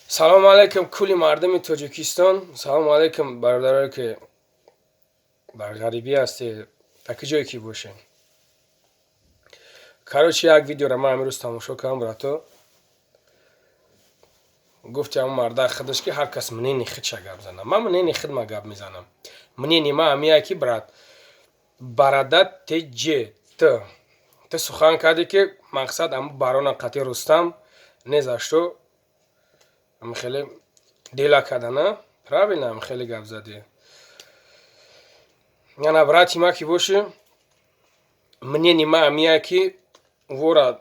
Салому алайкум, кулли мардуми Тоҷикистон. Салому алайкум, бародарое, ки дар ғарибӣ ҳастед, дар ки ҷое ки бошед. Короче, як видеоро ман имрӯз тамошо кардам, брато. Гуфти ҳамон марда худаш, ки ҳар кас мнение худша гап занад. Ман мнение худма гап мезанам. Мнение ма ҳамия, ки, брат, барада теҷ т ту сухан кардӣ, ки мақсад ҳамун барона қати Рустам не за что хеле дела кардана. Правильно, хеле гап задӣ. Яна, брати ма, ки бошӣ, мнение ма ҳамия, ки вора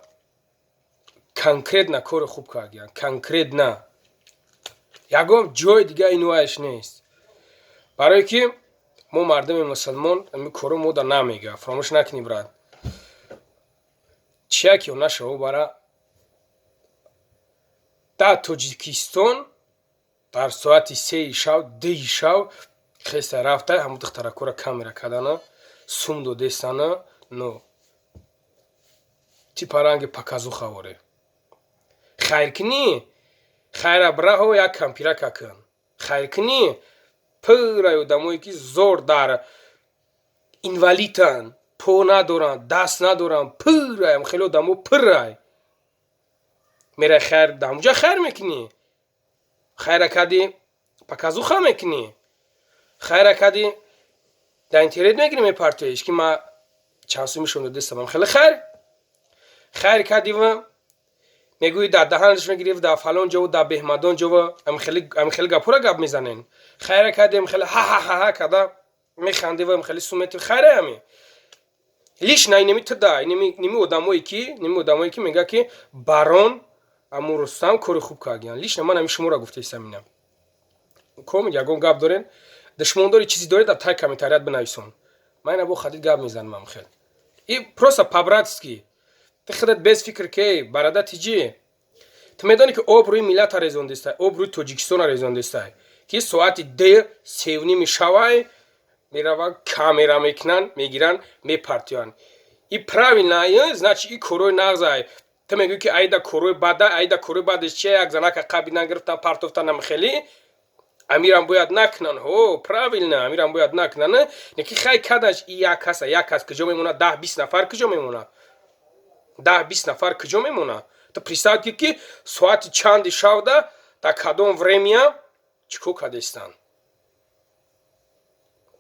конкретно кори хуб кардиян. Конкретно ягон ҷои дига инуаш нест, барое ки мо мардуми мусулмон ами коро мода намега. Фаромӯш накунӣ, брат, чия ки нашава бара дар Тоҷикистон дар соати 3-и шав, 2-и шав хеста рафта, ҳамун духтаракора камера кардана, сум додестана, но типа ранги показуха воре. Хайркунӣ, хайра бираҳо як кампирака кун. Хайркунӣ пурраи одамое, ки зор дар инвалиданд, по надоранд, даст надоранд, пурраям хеле одамо пуррай. Мерай, хайр дар ҳамуҷа хайр мекунӣ. Хайра кардӣ, показуха мекунӣ. Хайра кардӣ, дар интернет мегирӣ, мепартоиш, ки ма чанд сумишон додестам. Хеле хайр хайр кардива, мегӯӣ, дар даҳанаш мегирифт, дар фалон ҷову дар беҳмадон ҷова ами хеле гапҳоро гап мезанен. Хайра кардем, хеле ҳа-ҳа-ҳа карда механдива, хеле сумети хайра. Ами лично инеми туда ними одамое, ки мега, ки барон аму Рустам кори хуб кардиян. Лично ман ами шуморо гуфтаистам. Ина ком ягон гап дорен, душмондори чизе доред, дар тай комментарият бинависон. Ман ина бо хадид гап мезанам. Хел и просто по-братски. Ты худат без фикр ке, барада тиҷи, ту медонӣ, ки обрӯи миллата резондистай, обрӯи Тоҷикистона резондистай, ки соати д севними шавай мераванд, камера мекунанд, мегиранд, мепартоянд. И правильно, значит, и корои нағзай. Ту мегӯӣ, ки айда корои бада, айда корои бадаш чия? Як занака қабидан гирифтан, партофтан. Хеле амирам бояд накунанд. Ҳо, правильно, амирам бояд накунанд. Неки хай кадаш и як каса, як кас куҷо мемонад? 10-20 нафар куҷо мемонад? 10-20 нафар куҷо мемонад? Ту представь ки, ки соати чанди шавда, дар кадом время чӣ кор кардастанд.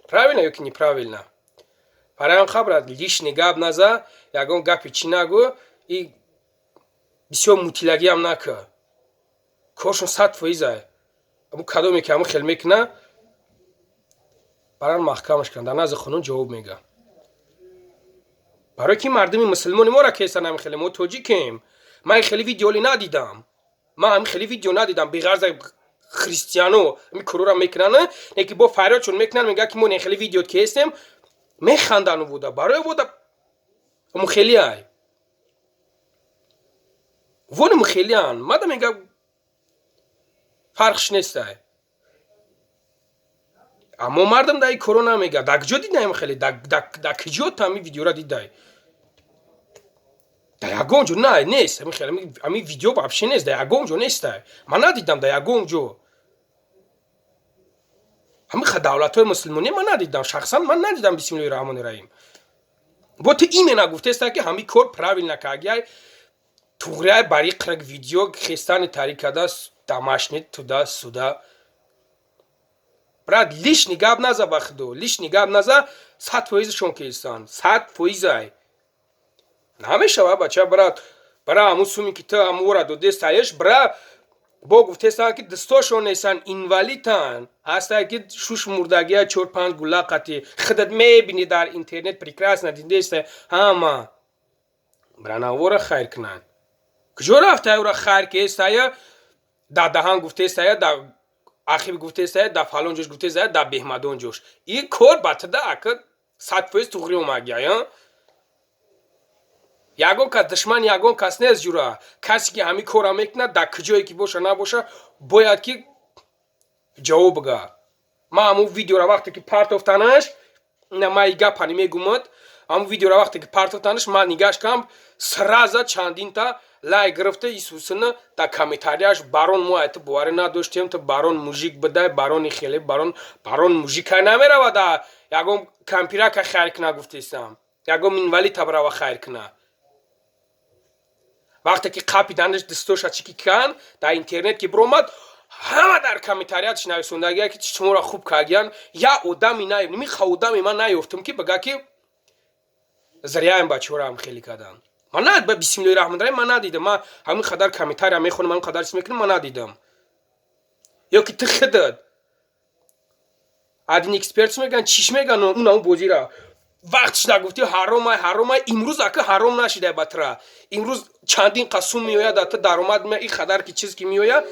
Правильно ё ки неправильно? Барои хабрат лишний гап наза, ягон гапи чӣ нагӯ и бисёр мутилагиам нака. Коршон 100%-ай. Аму кадоме ки аму хел мекуна, баран маҳкамаш кунад, дар назди қонун ҷавоб мега. Барои ки мардуми мусулмони моро кестан ами хеле. Мо тоҷикем. Ман хеле видеоли надидам, ман ами хеле видео надидам. Беғарза христиано ами корора мекунанд, неки бо фарёдшон мекунанд, мегӯяд, ки мо не хеле видео ки ҳестем, механдану буда барои вода мухелиай вони мухелиан мада мега, фарқш нестай. Аммо мардам дар ин коро намега. Дар куҷо дидаем хеле? Дар куҷо та ами видеора дидай? Дар ягон ҷо на нест. Ами видео вообще нест, дар ягон ҷо нестай. Ман надидам дар ягон ҷо. Ҳамин давлатҳои мусулмонӣ ман надидам, шахсан ман надидам. Бисмиллоҳи раҳмони раҳим. Бо ту имена гуфтеста, ки ҳамин кор правильно кагиай, туғрияй бари қирк видео хестани таърик карда домашний туда сюда. Брат, лишний гап наза, ба худо, лишний гап наза. 100%-шон кестанд, 100%-ай. Намешава, бача, брат. Бара ҳамун суми, ки ту ҳамура додестаеш, бра бо гуфтестанд, ки дастошон нестанд, инвалиданд, ҳастанд, ки шуш мурдагия, чор панҷ гула қати худат мебинӣ дар интернет, прекрасно дидеста ҳама. Бранавора хайр кунанд. Куҷо рафта ура хайр кестая? Дар даҳан гуфтестая, дар ахиб гуфтестая, дар фалон ҷош гуфтестая, дар беҳмадон ҷош. Ин кор ба туда, ака, 100% туғри омагия. Ягон кас душман ягон кас нест, ҷура. Касе ки ҳамин корра мекунад, дар куҷое ки боша набоша, бояд ки ҷавоб бига. Ман ҳамун видеора вақте ки партофтанаш, ина ман и гапани мегумад, ҳамун видеора вақте ки партофтанаш, ман нигаш кардам, сразу чандинта Лайк гирифта исусина дар комментарияш: «Барон, мо айта боварӣ надоштем, ту барон мужик бидай, барони хеле барон, барон мужикай намерава да ягон кампирака хайр куна». Гуфтестам, ягон инвалида барава хайр куна. Вақте ки қапиданаш, дистоша чӣ ки кан, дар интернет ки биромад, ҳама дар комментариятш нависондагия, ки шуморо хуб кардиян. Я одами наёфт, миха одами ман наёфтам, ки бага, ки зря бачаҳоро хеле кардам. Ман на, бисмиллоҳи раҳмони раҳим, ман надидам. Ман ҳамин қадар комментария мехонам, ҳамин қадар чиз мекунам, ман надидам. Ё ки ту худат один эксперт меган, чиш меган, унаму бозира вақтш нагуфти, ҳаромай, ҳаромай. Имрӯз ака ҳаром нашидай ба тра. Имрӯз чандин қасум меояд, да ту даромад меояд, и қадар ки чиз ки меояд,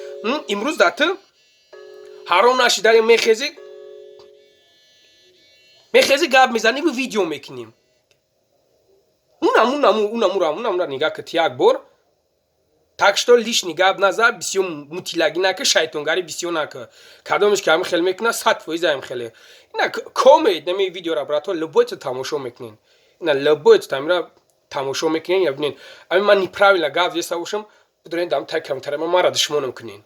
имрӯз да ту ҳаром нашидай. Мехези, мехези, гап мезаниву видео мекунем. Унаму унамура унамура нигаҳ ки як бор. Так что лишний гап назар, бисёр мутилагӣ нака, шайтонгарӣ бисёр нака. Кадомеш ки ҳамин хел мекуна, 100% ҳамин хеле. Ина комед нами видеора, брато, любой тамошо мекунен. Ина любой тамира тамошо мекунен, я бинен. Ами ман неправильно гап зеста бошам, бидонед, дам тай комментария мара душмонам кунен.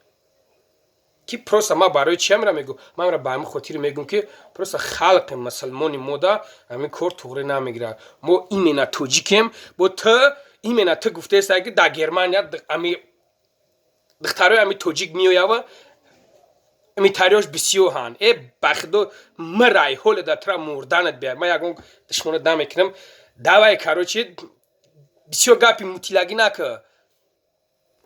Ки просто ма барои чи амира мегӯ? Ман амира ба ҳамин хотире мегӯм, ки просто халқи мусулмони мода ҳамин кор туғри намегирад. Мо именно тоҷикем. Бо ту, именно ту гуфтаеста, ки дар Германия ами духтарои ами тоҷик меоява, митариёш бисёр ҳанд. Э, бахудо, мирай, ҳоле дар тура мурданат бияд. Ман ягон душмонат намекунам. Давай, короче, бисёр гапи мутилагӣ нака.